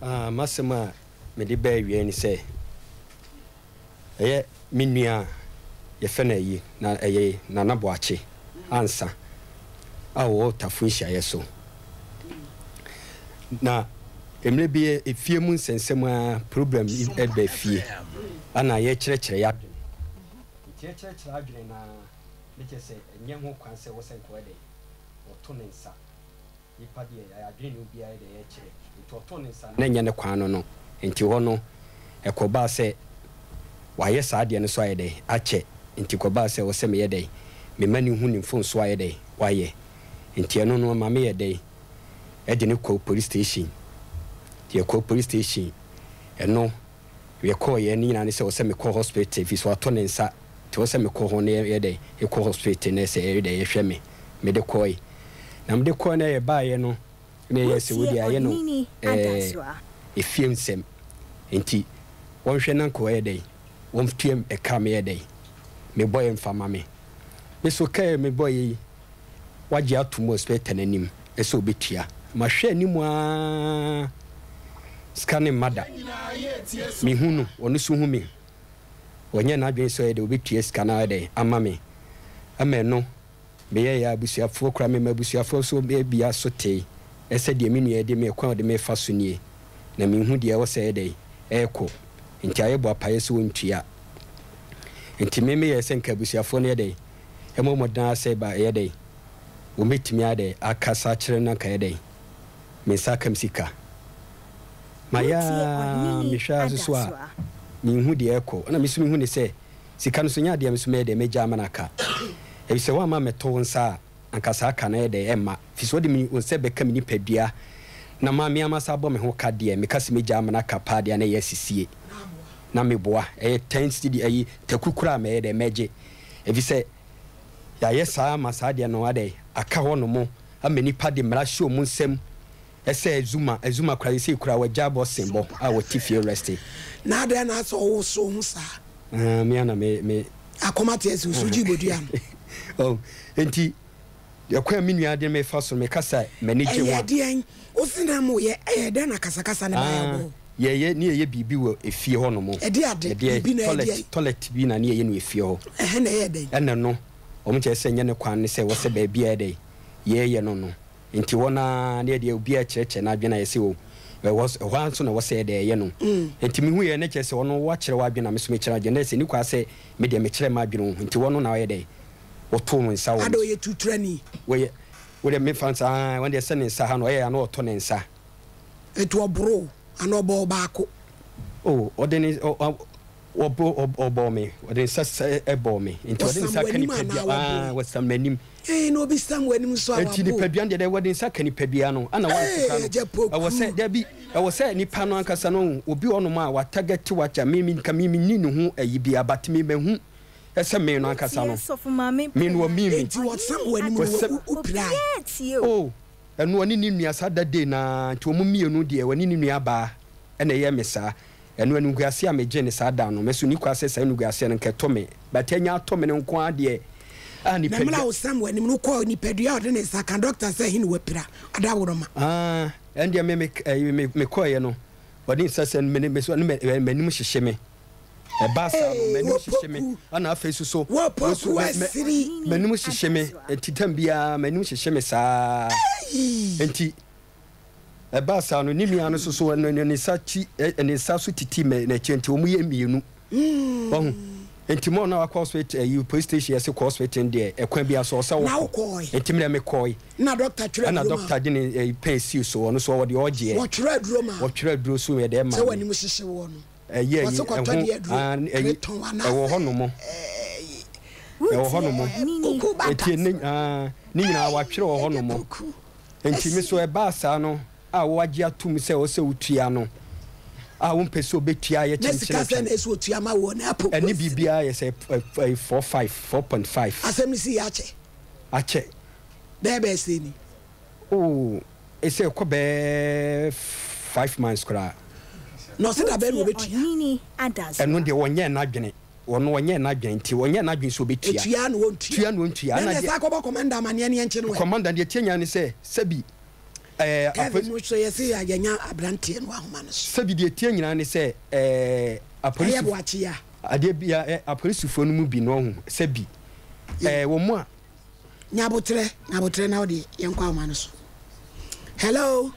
Ah, m'asɛm a mede baa awiei ne sɛ, ɛyɛ me nua a yɛfɛ no ayi, na ɛyɛ Nana Boakye Ansa a ɔwɔ Tafo nhyiaeɛ so. Na mmerɛ bi efie mu nsɛnsɛm ara problem bi ba fie, ɛna yɛkyerɛkyerɛ yɛadwene. Nti yɛkyerɛkyerɛ adwene no ara, ne kyerɛ sɛ ɛnyɛ ho kwan sɛ ɛwɔ sɛ nka ɔyɛ dɛn, ɔto ne nsa. Nipa deɛ yɛayɛ adwene ne obiara deɛ yɛkyerɛ nti ɔtoo ne nsa no na ɛnyɛ ne kwan no no nti hɔ no ɛkɔbaa sɛ wayɛ saa adeɛ no so ayɛ dɛn akyɛ nti kɔbaa sɛ ɛwɔ sɛ meyɛ dɛn mema no hu ne mfomsoɔ ayɛ dɛn wayɛ nti ɛno no ɛma meyɛ dɛn ɛde no kɔɔ police station nti yɛkɔɔ police station ɛno Yɛkɔeɛ ne nyinaa ne sɛ ɔsɛ mekɔ hospital ɛfiri sɛ watɔ ne nsa nti ɔsɛ mekɔ hɔ na yɛ dɛn yɛkɔ hospital na ɛsɛ yɛ dɛn yɛhwɛ me. Mede kɔe na mede kɔe na yɛbaeɛ no na ɛyɛ sɛ wei deɛ ayɛ no ɛɛ efie nsɛm nti wɔnhwɛ na nka ɔyɛ dɛn wɔntua ɛka meyɛ dɛn mebɔeɛ mfa ma me. Me so kaa mebɔeɛ yi wagye atom wɔ inspector no anim sɛ ɔbɛtua. Mahwɛ anim ara, sika no mma da. Mehu no, ɔno nso hu me. Ɔnyɛ n'adwene sɛ ɔyɛ dɛ ɔbɛtua sika no ayɛ dɛn ama me. Ama ɛno, meyɛeɛ a abusuafoɔ koraa, mema abusuafoɔ nso bia so tee sɛ deɛ me nua de me, kwan a ɔde me refa so nie, na menhu deɛ ɛwɔ sɛ ɛyɛ dɛn ɛrekɔ. Nti ayɛ boapayɛ sɛ ɔntua. Nti me meyɛɛ sɛ nka abusuafoɔ no yɛ dɛn Ɛmmɔ mmɔden ara sɛ ba ɛyɛ dɛn wɔbɛtumi ayɛ dɛn akasa akyerɛ no na anka ɛyɛ dɛn me nsa aka me sika. Mayɛ Wotie ara Ɔhene mehwɛ ara nso so a Adasoa. menhu deɛ ɛrekɔ. Ɛna me nso mehu no sɛ sika no nso nyɛ adeɛ a me nso mɛyɛ dɛn mɛgya ama no aka. Ɛfiri sɛ woamma ammɛtɔ wo nsa a anka saa ka no ɛyɛ dɛn ɛmma. Ɛfiri sɛ wode me wo nsa bɛka me nipadua na ma me ara masan abɔ me ho ka deɛ meka sɛ mɛgya ama no aka paa deɛ a na ɛyɛ asisie. Na meboa. Ɛyɛ ten cedi ayi taku koraa a mɛyɛ dɛn mɛgye. Efisɛ yɛayɛ saa ama saa adeɛ no adɛn, aka hɔ nom ama nnipa de mmara ahyɛ wɔn nsam sɛ Zuma, Zuma koraa seesei koraa wagya boxing bɔ a ɔte fie reste. Na adɛn na asɛ ɔwoso wo ho saa? Ah, me ara na me, me. Akoma te ase, osu gye bodua no. Oh, enti ɛkwan a me nua de me fa so no, meka sɛ m'ani gye ho Ɛyɛ a. deɛn? Wo se na moyɛ, ɛyɛ dɛn na kasakasa no baeɛ Ah, wɔ? yɛyɛ, ne yɛyɛ biribi wɔ efie hɔ nom. Ɛdeɛ ade? Ɛdeɛ, Biribi na ɛyɛ toilet, deɛn? toilet bi na ne yɛyɛ no efie hɔ. Ɛhɛ na ɛyɛ dɛn? Ɛna no, wɔn kyerɛ sɛ nyɛ ne kwan ne sɛ ɛwɔ sɛ baabi a ɛyɛ dɛn, yɛyɛ no no. Nti hɔ no ara, ne yɛdeɛ obiara kyerɛkyerɛ n'adwene a yɛse o, ɛwɔ, ɛhɔ ara nso na ɛwɔ sɛ yɛde ɛyɛ no. Nti mehuiɛ na kyerɛ sɛ ɔno wakyerɛ w'adwene na me nso mekyerɛ m'adwene. Na ɛsɛ nni kwan sɛ me deɛ mekyerɛ m'adwene o, nti ɔno na ɔyɛ dɛn, ɔtoo nsa wɔ Ada me so. ɔyɛ tuturani? Wɔyɛ, wo deɛ mefa nsa, aane, wɔn deɛ sɛ ne nsa ha no, ɔyɛ a na ɔtɔ ne nsa. Nti ɔboro wo anaa ɔbɔ wo baako? Oh, ɔde ne, ɔ, ɔ, ɔbɔ, ɔbɔɔ me, ɔde ne nsa sɛ ɛbɔɔ me. Nti ɔde ne Ɔsam nsa ka w'anim nipadua, anaa wabɔ aa, wo? wɔsam m'anim. Ee, na obi sam w'anim nso a Nti wabɔ wo. nipadua no deɛ dɛ, wɔde nsa ka nipadua no, ɛna wɔn nso Ee, ka no. Agya Ɛwɔ sɛ, Poku. dabi, ɛwɔ sɛ nipa no ankasa no, obi wɔ hɔnom a watagɛte wakyɛ, me, me, nka me, menni ne ho ayi biara, but me, mahu sɛ me no ankasa Wotie no, Sɔfo Maame me no Prima ɔmii me. Enti wɔsam Ɔhene w'anim no, Wɔsam. wo, wo pirae? Obiara tie o. Oh, Ɛno ɔne ne nua saa that day no ara nti wɔn mmienu deɛ ɔne ne nua baa ɛna ɛyɛɛ me saa. Ɛno animguaseɛ a megyee no saa da no me so nni kwa sɛ saa animguaseɛ no nka ɛtɔ me but anya atɔ me no nko ara deɛ a Na mmerɛ a nipadua. ɔsam w'anim no wokɔɔ nipadua a ɔde ne nsa ka dɔkta sɛ he na wapira adaworoma. Ah ɛndeɛ me me ɛyi me mekɔeɛ no ɔde nsa sɛ me me so ne m'anim hyehye me. Ɛbaa saa no, m'anim hyehye me, ɛna afei nso so, wɔsu me, me, m'anim hyehye me, nti tam biara m'anim hyehye me saa. Nti ɛbaa saa no, ne nua no nso so, ne nsa kyi, ne nsa so titi n'akyi, nti wɔn yɛ mmienu. Wahu? Nti mo na wakɔ hospital, ɛyi police station yɛse kɔ hospital deɛ, ɛkwan bi aso ɔsɛ wokɔ. Nti mmerɛ mekɔe. Na dɔkta twerɛ aduro ma. Ɛna dɔkta de ne pɛn sii so, ɔno so ɔwɔ deɛ ɔgyeɛ. Wɔtwerɛ aduro ma. Wɔtwerɛ aduro so yɛ deɛ ɛma. Sɛ w'anim hyehye woɔ no. Ɛyɛ yi ɛho aa ɛyi ɛwɔ hɔ nom ɛwɔ hɔ nom eti ne aa ne nyinaa watwerɛ wɔ hɔ nom nti me so ɛbaa saa no a wagye atum sɛ ɔsɛ wotua no a wompɛ sɛ obetua yɛ kyenkyen atwa ɛne biribiara yɛ sɛ ɛɛ 4 5 4.5 asɛm no si yɛ akyɛ akyɛ bɛɛ bɛɛ sɛ ni. Oh Ese ɛkɔ bɛɛ 5 months koraa. Na ɔse da bɛn na Wotie ɔbɛtua? Ɔhene Adasoa. Ɛno deɛ ɔnyɛɛ n'adwene. Ɔno ɔnyɛɛ n'adwene nti ɔnyɛɛ n'adwene sɛ ɔbɛtua. Tua na ɔntua. Tua na ɔntua. Na Ɛna ɛneɛ deɛ. saa kɔbɔ commander amaneɛ ne yɛnkye no ɛ. Commander deɛ ɛteɛ nyinaa ne sɛ sɛbi. Ɛɛ Kevin mo so yɛse yɛanya abranteɛ no ahoma no so. Sɛbi deɛ ɛteɛ nyinaa ne sɛ ɛɛ apolisi. Ɛyɛ boakye a. Adeɛ bia ɛ apolisifoɔ no mu bi no ɔho sɛbi ɛɛ wɔn mu a. Nyabotrɛ nyabotrɛ na wode yɛnkɔ ahoma no so. Hello.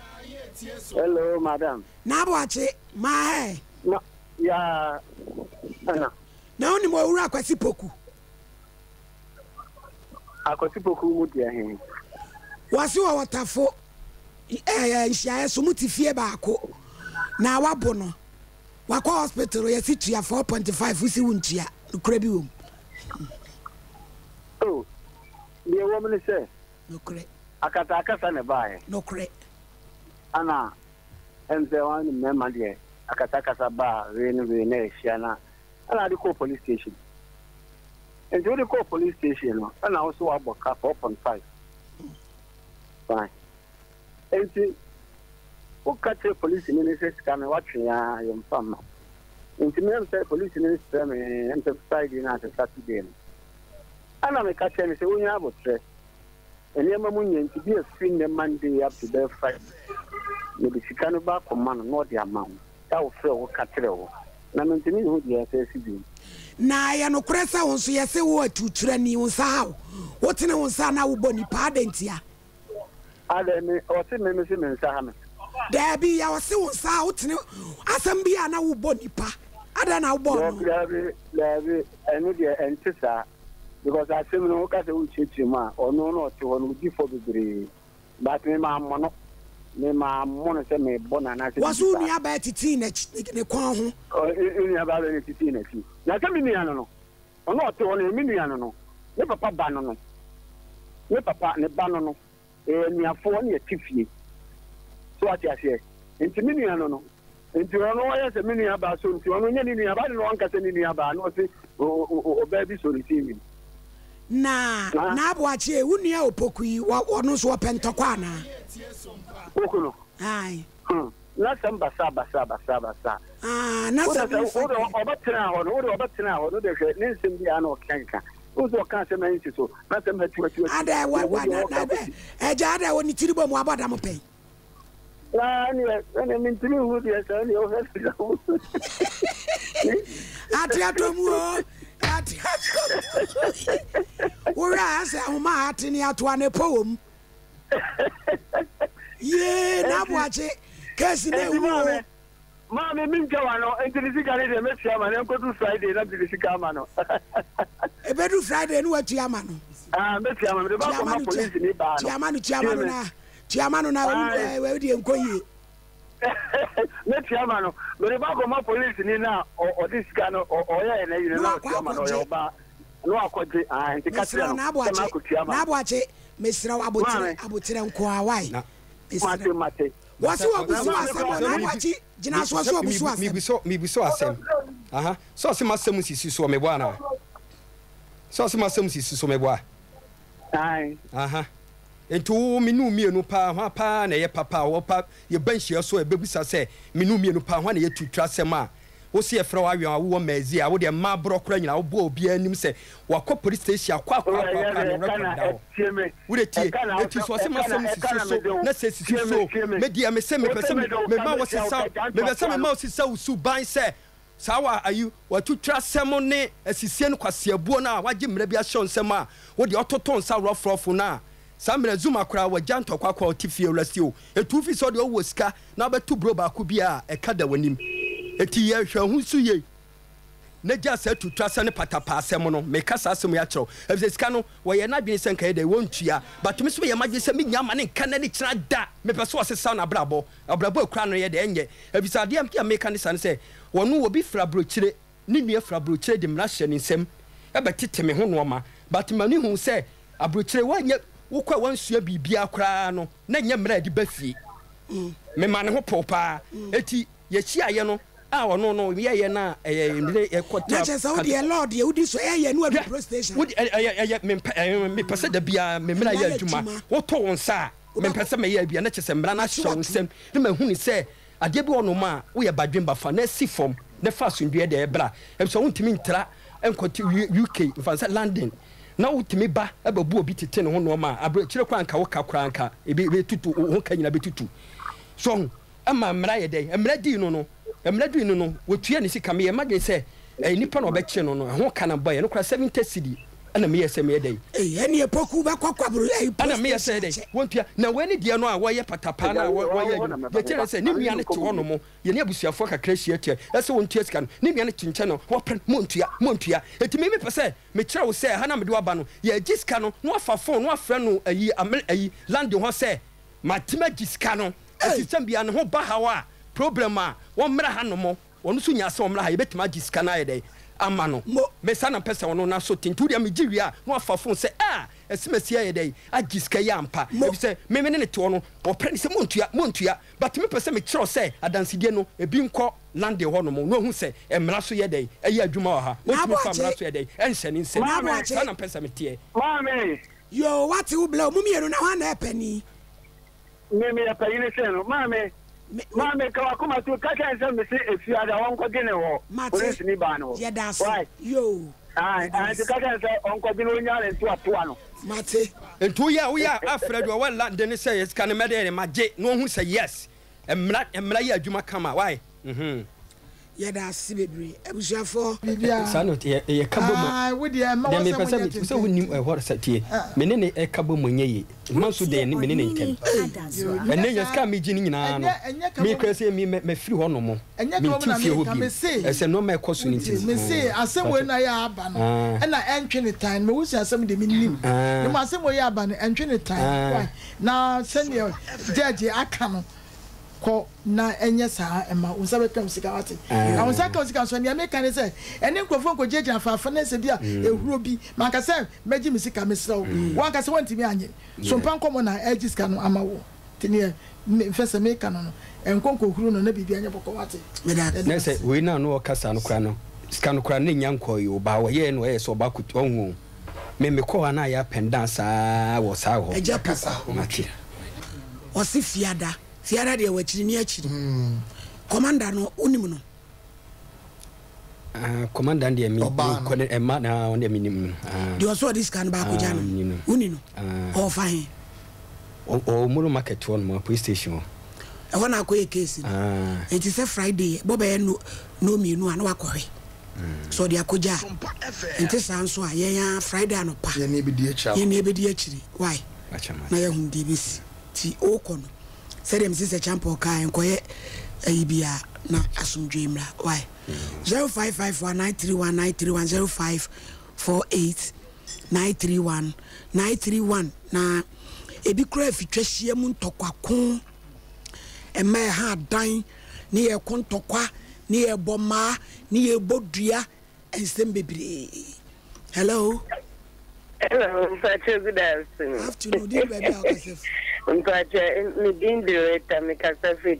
Hello madam. N'aboakye maa hɛ. Ma yaa ɛna. Na wonim owura Kwasi Poku. Akwasi Poku mu deɛ he? Wɔse wɔwɔ Tafo ɛɛ nhyiaeɛ so, mote fie baako na wabo no, wakɔ hospital yɛse tua 4.5 wosi wontua, nokorɛ bi wom? Oh, deɛ ɛwɔ mu ne sɛ. Nokorɛ. Akasakasa na ɛbaeɛ. Nokorɛ. Ana ɛm sɛ wɔn ne mmarima deɛ akasakasa baa wei ne wei na ɛhyia na ɛna ade kɔɔ police station. Nti wode kɔɔ police station no ɛna wo so wabɔ ka 4.5. Fine. Nti woka kyerɛ police ni no sɛ sika no watwe a yɛmfa mma. Nti mem sɛ police ni no frɛ me ɛm sɛ Friday no asɛ Saturday no. Ɛna meka kyerɛ no sɛ wonya abotrɛ. Nneɛma mu nyɛ nti bi afiri nnɛ Monday up to bɛyɛ Friday mede sika no ba akɔma no na ɔde ama wo. Da wofrɛ wo ka kyerɛ wo. Na mentumi nhu deɛ ɛsɛ asi bio. Na ɛyɛ nokorɛ sɛ wo nso yɛse wo atuturani, wo nsa ha wo, wotene wo nsa a na wobɔ nnipa, adɛn ntia? Adɛn, me, ɔse me, mese me nsa ha me? Daabi, yɛ ɔse wo nsa a wotene asɛm bi a na wobɔ nnipa, adɛn na wobɔɔ no? Daabi, daabi, ɛno deɛ ɛnte saa, because asɛm no woka sɛ wokyerɛkyerɛ mu a, ɔno na ɔte hɔ no, ɔdi fɔ bebree. But me mammɔ no. Me mammɔ no sɛ mebɔ no anaasɛ Wɔse biribi wo saa. nua baa titii n'akyi, ne kɔn ho. Ɔ, me nua baa bɛn na ɛtitii n'akyi? Na sɛ me nua no no, ɔno a ɔte hɔ no, ɛyɛ me nua no no, me papa ba no no, me papa ne ba no no, yɛyɛ anuafoɔ na yɛte fie. So wate aseɛ? Nti me nua no no, nti ɔno ɔyɛ sɛ me nua baa so nti ɔno nyɛ ne nua baa, adɛn na ɔnka sɛ ne nua baa na ɔse ɔbaa bi sɔ ne ti nwim? Na n'aboakye, wo nua Opoku yi, ɔno nso ɔpɛ ntɔkwa anaa? Poku no? Ae. Hmm, n'asɛm basaa basaa basaa basaa. Ah, n'asɛm yi fa deɛ. Ɔbɛtena hɔ no, wode ɔbɛtena hɔ no, wode hwɛ ne nsɛm bi a na ɔkeka keka. Wo sɛ ɔka asɛm a ɛnsi so, n'asɛm hatu hatu hatu. Adɛ, wa, wa, na, na, ɛgya adɛ, wɔ ne tiri bɔ mu abɔ dam pɛn. Na ɛneɛ ɛneɛ mentumi nhu deɛ sɛ ɛneɛ wohwɛ sika mu. Ate atɔ mu o, ate atɔ mu. Wohwɛ a ɛsɛ ahoma a ate ne atoa ne pɔ wɔ mu. Yee na aboakye kɛsi na ewu o. Maame mentwa w'ano nti ne sika no deɛ mɛtua ama no ɛnkɔduru Friday na mede ne sika ama no. Ɛbɛduru Friday no watua ama no. Ah mɛtua ama no mede ba akɔma polisi ni baa no. Tua ma no tua ma no na tua ma no na ɛwɔ deɛ nkɔ yie. Mɛtua ama no mede ba akɔma polisi ni na ɔde sika no ɔyɛ na yere na ɔtua ma no ɔyɛ ɔbaa na wakɔgye ah nti ka kyerɛ no sɛ makɔtua ama no. Na aboakye mesrɛ wo aboterɛ aboterɛ nkoa why mesrɛ. Mate mate. Wɔse wɔbusu asɛm o, na Aboakye gyina soɔ sɛ ɔbusu asɛm. Mebusu asɛm. Aha. Sɛ ɔse m'asɛm sisi soɔ meboa anaa? Sɛ ɔse m'asɛm sisi so meboa? Ae. Aha. Nti wo me ne wo mmienu paa hwan paa na ɛyɛ papa a wɔpa yɛba nhyia so a ɛbɛbusa sɛ me ne wo mmienu paa hwan na ɛyɛ turutura asɛm a Wo se yɛfrɛ wo awɛn a wowɔ Mercy a wo deɛ mmaa borɔ koraa nyinaa wobɔ obiara anim sɛ wakɔ police station akɔ akɔ akɔ akɔ a ne record da hɔ. Wo deɛ tie eti so ɔse masɛm sisi so na sɛ sisi so me deɛ me se mepɛ sɛ me ma wo sesa mepɛ sɛ me ma wo sesa wo suban sɛ saa wa ayi watutwa asɛm ne asisie no kwaseabuo no a wagye mmara bi ahyɛ wo nsɛm a wo deɛ ɔtoto nsa rɔfrɔfo no a saa mmerɛ Zuma koraa wagya ntɔkwa kɔ ɔte fie wura si o etu fi sɛ ɔdeɛ ɔwɔ sika na wobɛto buro baako bi a ɛka da w'anim. Enti yɛ hwɛ ho so yie na gyaa saa tuturasɛm ne patapaasɛm no. Meka saa asɛm yi akyerɛ wo efisɛ sika no wɔyɛ n'adwene sɛ nka yɛ dɛn wɔntua but me nso meyɛ m'adwene sɛ mennya ma ne nka nnɛ ne kyena da. Mepɛ sɛ ɔsesa n'abrabɔ. Abrabɔ a ɛkura no yɛ dɛn ɛnyɛ efisɛ adeɛ nti a meka ne saa ne sɛ ɔno obi firi aburokyire ne nua firi aburokyire de mmara hyɛ ne nsam bɛtete me ho nnoɔma but m'ani hu sɛ aburokyire woanyɛ wokɔ a woansua biribiara koraa no na ɛnyɛ mmara a yɛde ba fie. Mema ne ho pow paa. Eti yɛhyiaeɛ no a ɔno no yɛyɛ no a ɛyɛ mene yɛkɔ Na kyerɛ sɛ wo deɛ law deɛ wodi so ɛyɛ no adu pro station. Wodi ɛyɛ ɛyɛ mempɛ ɛyɛ mepɛ sɛ da biara me mmara yɛ adwuma. Woto wo nsa a mempɛ sɛ mɛyɛ abia na kyerɛ sɛ mmara no ahyɛ wo nsam na mahu ne sɛ adeɛ bi wɔ nom a woyɛ badwemba fa na si fam na fa asomdwoeɛ deɛ bra. Efisɛ wontumi ntra nkɔte UK mfa no sɛ London. Na wotumi ba bɛbu obi tete ne ho nnoɔma a, aberɛkyire koraa nka wo ka koraa nka ebi bɛtutu, wo ho ka nyina bɛtutu. So wahu? Ɛma mmara yɛ dɛn? Mmara dii no no, mmara dii no no, wɔtua ne sika. Meyɛ m'adwene sɛ ɛyɛ nipa na ɔbɛkye no no, ɛho ka na mebɔeɛ. Ɛno koraa 70 cedi ɛna meyɛɛ sɛ meyɛ dɛn? Ei, ɛneɛ Poku bɛkɔ kwabro ɛyi Ɛna police meyɛ sɛ station dɛn? akyɛ. Wɔntua. Na wei ne deɛ no a wɔyɛ patapaa no a wɔyɛ ayi no, deɛ ɛteɛ ne sɛ ne nua no te hɔnom, yɛne abusuafoɔ kakra hyia tua, ɛsɛ wɔntua sika no. Ne nua no te nkyɛn na wɔpere, montua, montua. Enti me mepɛ sɛ Mekyerɛ wo sɛ ɛha na mede wo aba no, yɛregye sika no na wafa phone na wafrɛ no ayi Amer ayi London hɔ sɛ matumi agye sika no. Enti sɛm biara ne ho ba haw a, problem a, wɔmmra ha nom. Ɔno nso nyaa sɛ ɔmmra ha, yɛbɛtumi agye sika no ayɛ dɛn ama no. Me saa na mpɛ sɛ ɔno n'aso te. Nti wo deɛ megye wie a na wafa phone sɛ ah Asimasi ayɛ dɛn agye sika yi ampa. Efisɛ me me ne no te hɔ no, ɔpɛ ne sɛ montua, montua. But me pɛ sɛ me kyerɛw sɛ adansedie no ebi nkɔ London hɔ nom na wahu sɛ mmara so yɛ dɛn ɛyɛ adwuma wɔ ha. Ɔntumi mfa mmara so yɛ dɛn ɛnhyɛ ne nsam. Maame. Saa na mpɛ sɛ me teɛ. Maame. Yoo wate wo blɛ ɔmo mienu na hwan na ɛpɛ ni. Me meyɛ panyini sen no. Maame. Maame ka wakoma to ka kyerɛ no sɛ mese efiada ɔnkɔgye ne wɔ polisini baa no hɔ. Yɛda ase. Why? Yoo. Ae, ae, nti ka kyerɛ no sɛ ɔnkɔgye no ɔnyaa ne ntoatoa no. Mate. Nti woyɛ a woyɛ a afrɛ deɛ ɔwɔ London no sɛ sika no mɛdɛ magye na ɔhu sɛ yes mmara mmara yɛ adwuma kama why mhm. Yɛda ase bebree abusuafoɔ. Saa na yɛ yɛ ka bɔ mu a. Deɛ mepɛ sɛ me sɛ wonim ɛhɔ sɛ tie me ne ne ɛka bɔ mu nyɛ yie mma nso deɛ me ne ne ntɛm ɛnɛ yɛ sika a megye ne nyinaa no mekura sɛ me mafiri hɔ nom mente fie hɔ bio ɛsɛ nneɛma ɛkɔ so no nti mese asɛm wei na yɛ aba no ɛna ɛntwe ne tan ma wosi asɛm deɛ menim ne mu asɛm wei yɛ aba no ɛntwe ne tan na sɛdeɛ gyɛgye aka no kɔ na ɛnyɛ saa mma wo nsa bɛka wo sika wate na wo nsa ka wo sika nso nea meka ne sɛ ɛne nkurɔfoɔ nkɔgyinagyina afaafa na sɛ bi a ehuro bi manka sɛ mɛgye me sika mesrɛ wo wanka sɛ wantumi anye so mpa nkɔmmɔ na ɛgye sika no ama wo nti neɛ mfɛ sɛ meka no no ɛnkɔ nkɔhuru no na biribi anyɛ bɔkɔ wate. Na sɛ wei no a na ɔkasa no koraa no sika no koraa na ɛnya nkɔɔ yi o baa ɔyɛɛ na ɔyɛ sɛ ɔba akɔtu ɔhu o. Me me kɔ hɔ a na ayɛ up and down saa wɔ saa hɔ. Agya Poku. Mate. Ɔse fiada. Fiada deɛ wakyiri ne akyiri. Commander no wonim no? Ah, commander deɛ me kɔ ne ɛma na ɔno deɛ menim no. Ah. Deɛ ɔsɛ ɔde sika no baako gya no. Woni no? Ɔfa he? Ɔwɔ Molo market hɔ nom, police station hɔ. Ɛhɔ na akɔyɛ case no. Nti sɛ Friday bɔ bɛyɛ no no mmienu a na wakɔhwɛ. Sɛ ɔde akɔgya a. Nti saa nso a yɛn a Friday anɔpa. Yɛn na yɛbɛdi akyiri. Yɛn na yɛbɛdi akyiri. Why? Na yɛahu deɛ ɛbɛsi. Nti wokɔ no sɛdeɛ mese sɛ Champɔn kaa nkɔyɛ ayi biara na asomdwoe mmra. Why? 0551 931 931 0548 931 931 na ebi koraa fitwa hyia mu ntɔkwa ko ɛma ɛha adan ne yɛko ntɔkwa ne yɛbɔ mmaa ne yɛbɔ dua nsɛm bebree. Hello. Hello, Mpacho, good afternoon. Afternoon, din baabi a wokasa fi. Mpacho, me din de Rita, me kasa fi.